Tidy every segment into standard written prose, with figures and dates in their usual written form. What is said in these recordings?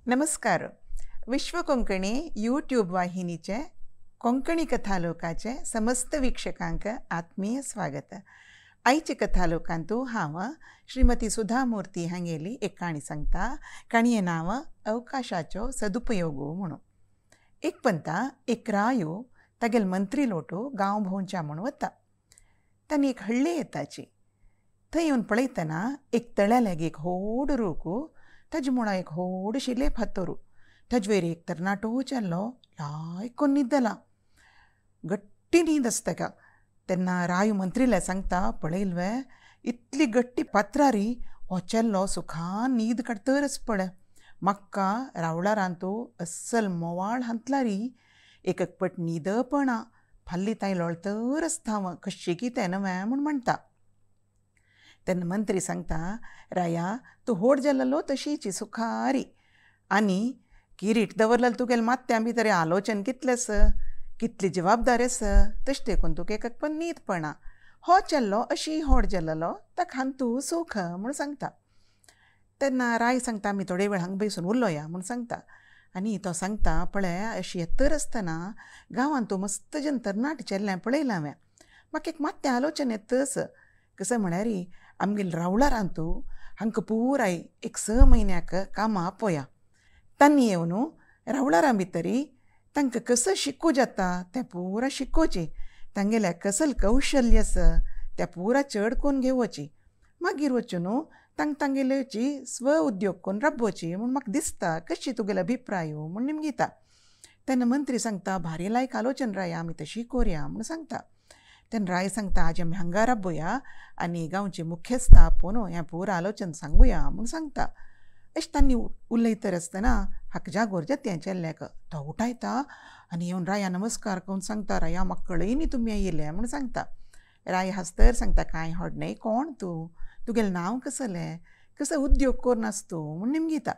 नमस्कार. विश्व कोंकणी यूट्यूब वाहिनीचे कोंकणी कथालोकाचे समस्त वीक्षकांक आत्मीय स्वागत. आयचे कथालोकांतू हांव श्रीमती सुधा मूर्ती हांगेली एक काणी सांगता. काणये नांव अवकाशाचो सदुपयोग म्हणून. एक पंता एक रायो तागेल मंत्री लोटो गांव भोंवच्या म्हूण वता. तांणी एक हळ्ळी येताची. थंय येवन पळयतना एक तळ्या लागीं एक व्हड रूख, ताजे मुळा एक व्हड शिले फातोरू, ताजे वयर एक तरणाटो चेडो लायक न्हिदला, गट्टी न्हीद आसता ताका. तेन्ना राय मंत्रील्या सांगता, पळयल वे इतली गट्टी फातरारी हो चेडो सुखान न्हीद काडटरच पळय. म्हाका रावळारांतू अस्सल मोवाळ हांतलारी एक एकपट न्हिदपणा फाल्ली तांय लोळतर आसता हांव, कश्शें कितें न्हय म्हूण म्हणटा. तेन्ना मंत्री सांगता, राया तूं व्हड जाल्लो तशीची सुखारी आनी किरीट दवरलें तुगेले माथ्या भितर आलोचन कितलें आसा, कितली जबाबदारी आसा, तशें देखून तुका एक पण न्हीद पडना. हो चेडो अशी व्हड जाल्लो ताका हांतू सूख म्हूण सांगता. तेन्ना राय सांगता, आमी थोडे वेळ हांगा बसून उलोवया म्हूण सांगता. आनी तो सांगता, पळय अशी येतर आसतना गांवांत तूं मस्त जन तरणाटे चेडल्यां पळयलां हांवें, म्हाका एक मात्तें आलोचन येतच. कसो म्हळ्यार आमगेले रावळारांतू हांकां पुराय एक 6 म्हयन्याक कामां आपोया. तांणी येवन रावळारां भितरी तांकां कसो शिकूं जाता तें पुरा शिकोवचें, तांगेलें कसल कौशल्य आसा तें पुरा चड करून घेवची, मागीर वचून तांकां तांगेल्याची स्व उद्योग करून राबोवची म्हूण म्हाका दिसता. कशी तुगेलो अभिप्राय म्हूण निमगिता. तेन्ना मंत्री सांगता, भारी लायक आलोचन राया, आमी तशी कोरया म्हूण सांगता. तेन्ना राय सांगता, आज आमी हांगा राबोया आनी गांवचे मुख्यस्थ आपोवन हें पुरा आलोचन सांगुया म्हूण सांगता. अशें तांणी उलयतर आसतना हाका जागोर जाता चेडल्याक. तो उठायता आनी येवन राया नमस्कार करून सांगता, राया म्हाका कळय न्ही तुमी येयले म्हूण सांगता. राय हांसतर सांगता, कांय व्हड न्हय, कोण तूं, तुगेलें नांव कसलें, कसो उद्योग करून आसा तूं म्हूण निमगिता.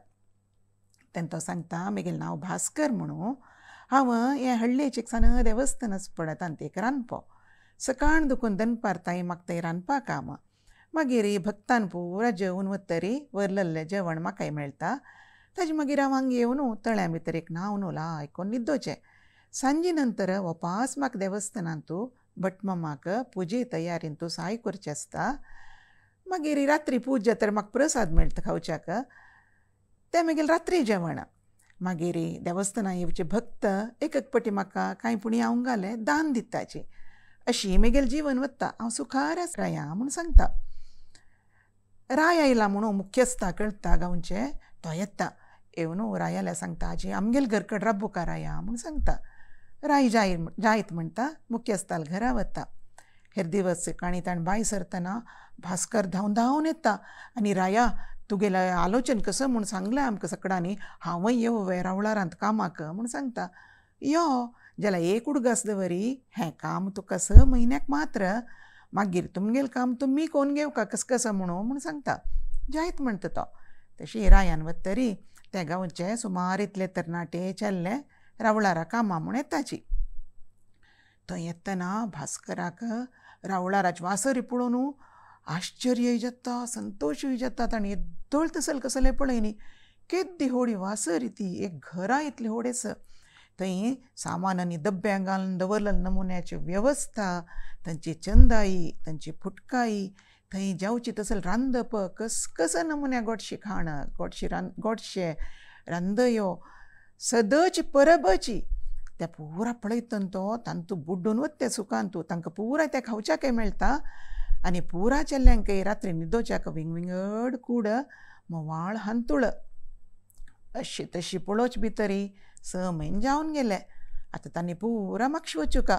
तेन्ना तो सांगता, म्हगेलें नांव भास्कर म्हणून, हांव हें हळ्ळेचें एक सान देवस्थान आसा पळय तांतूं एक रांदपो. सकाळ दुखून दनपार ताई म्हाका थंय रांदपा काम. मागीर भक्तान पुरा जेवन वतरी वरलेलें जेवण म्हाकाय मेळटा. ताजे मागीर हांव हांगा येवन तळ्या भितर एक न्हांवन लायक न्हिदोचें. सांजे नंतर वपास म्हाका देवस्थानांतू भटमामाक पुजे तयारीन तूं साय करचें आसता. मागीर रात्री पूज जातर म्हाका प्रसाद मेळटा खावच्याक, तें मागीर रात्री जेवण. मागीर देवस्थानां येवचे भक्त एक एक पटी म्हाका कांय पुणी हांव घालें दान दिताची. अशी म्हगेलें जीवन वता, हांव सुखार आसा राया म्हूण सांगता. राय आयला म्हणून मुख्यस्था कळटा गांवचे, तो येता येवन रायाल्या सांगता, आजी आमगेले घर कडेन राबोवका राया म्हूण सांगता. राय जायत म्हणटा, मुख्यस्थाल घरा वता. हेर दिवस सकाळीं ताणें भायर सरतना भास्कर धांवन धांवन येता आनी राया तुगेलें आलोचन कसो म्हूण सांगलें आमकां सगळ्यांनी, हांवय येवं वे रावळारांत कामाक म्हूण सांगता. यो जाल्यार एक उडगास दवरी, हें काम तुका 6 म्हयन्याक मात्र, मागीर तुमगेलें काम तुमी कोन्न घेवका कस कसो म्हणून म्हूण सांगता. जायत म्हणटा तो. तशी रायान वतरी त्या गांवचे सुमार इतले तरणाटे चेडले रावळारा कामां म्हूण येताची. थंय येतना भास्कराक रावळाराची वासरी पळोवन आश्चर्य जाता, संतोशूय जाता. ताणें येद्दोळ तसल कसलें पळय न्ही, केद्दी व्हडली वासरी ती, एक घरा इतली व्हड आसा. थंय सामान आनी डब्ब्यां घालून दवरलेले नमुन्याची वेवस्था, तांची चंदाई, तांची फुटकाई, थंय जेवची तसल रांदप, कस कसो नमुन्या गोडशी खाण, गोडशी गोडशे रांदयो, सदची परबची त्या पुरा पळयतन तो तांतू बुड्डून वता त्या सुखांतू. तांकां पुरा त्या खावच्याकय मेळटा आनी पुरा चेडल्यांकय रात्री न्हिदोवच्याक विंगविंगड कूड मोवाळ हांतूळ. अशी तशी पळोवचे भितरी 6 म्हयने जावन गेले. आतां तांणी पुरा मागशी वचुका.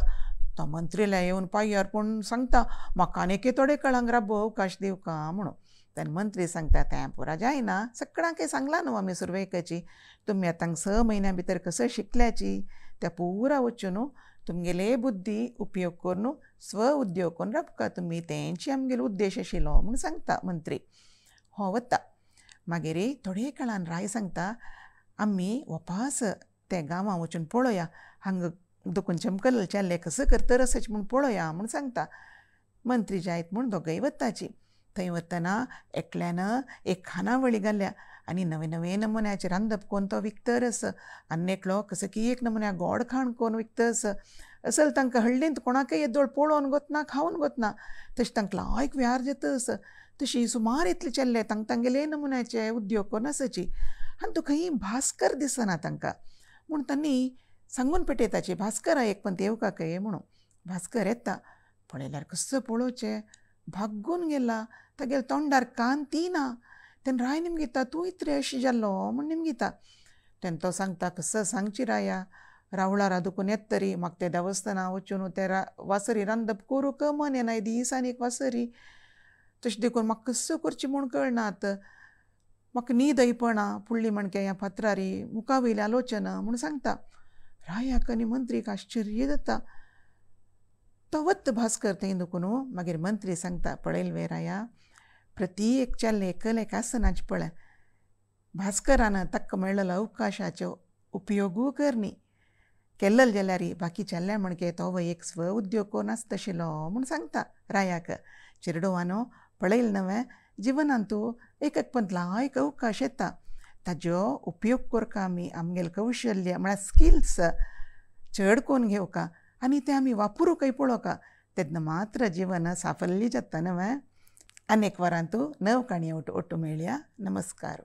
तो मंत्रील्या येवन पांयार पूण सांगता, म्हाका आनी एके थोडे काळ राबो अवकाश दिवका म्हणून. तेन्ना मंत्री सांगता, तें पुरा जायना, सगळ्यांकय सांगलां न्हू आमी सुरवेकाची, तुमी आतां 6 म्हयन्यां भितर कसो शिकल्याची त्या पुरा वचून तुमगेले बुद्धी उपयोग करून स्व उद्योग करून राबका तुमी, तेंची आमगेलो उद्देश आशिल्लो म्हूण सांगता मंत्री. हो वता. मागीर थोडे काळान राय सांगता, आमी वपास ते गांवां वचून पळोवया, हांगा दुखून चमकल्ले चेडले कसो करतर आसाचे म्हूण पळोवया म्हूण सांगता. मंत्री जायत म्हूण दोगय वताची. थंय वतना एकल्यान एक खानावळी घाल्या आनी नवे नवे नमुन्याचे रांदप कोन्न तो विकतरस आनी एकलो कसो की एक नमुन्या गोड खाण कोन्न विकतस. असल तांकां हळ्ळींत कोणाकय येदोळ पळोवन गोतना खावन गोतना तशें तांकां लायक व्यार जातस. तशी सुमार इतले चेल्ले तांकां तांगेले नमुन्याचे उद्योग कोन्न आसाची आनी तो खंय भास्कर दिसना तांकां म्हूण तांणी सांगून पेटयताची भास्करा एक पण येवका काय म्हणून. भास्कर येता पळयल्यार कसो पळोवचें भागून गेला तागेले तोंडार कांती ना. तेन्ना राय निमगिता तूं इतले अशें जाल्लो म्हूण निमगिता. तेन्ना तो सांगता कसो सांगची राया रावळारा दुखून येत तरी म्हाका ते देवस्थाना वचून ते वासरी रांदप करूंक मन येना दीस आनी एक वासरी तशें देखून म्हाका कसो करचें म्हूण कळना आतां म्हाका न्हीदय पडना फुडली म्हणके ह्या फातरारी मुखा वयली आलोचना म्हूण सांगता. रायाक आनी मंत्रीक आश्चर्य जाता. तो वत्त भास्कर थंय दुखून मागीर मंत्री सांगता पळयल वे राया प्रति एक चेल्ले एकल एक आसनाच पळय भास्करान ताका मेळ्ळलो अवकाशाचो उपयोगू करनी केल्लल जाल्यार बाकी चेल्ल्या म्हणके तो एक स्व उद्योग कोन्न आसताशिल्लो म्हूण सांगता रायाक. चेरडुवानो पळयल नवें जिवनांतू एक एक पण लायक अवकाश येता ताजो उपयोग करका आमी आमगेले कौशल्य म्हळ्यार स्किल्स चड कोन्न घेवका आनी ते आमी वापरूंकय पळोवका तेन्ना मात्र जिवन साफल्य जाता नवें. आनी एक वरांतू नव काणयो ओट्टू मेळया. नमस्कार.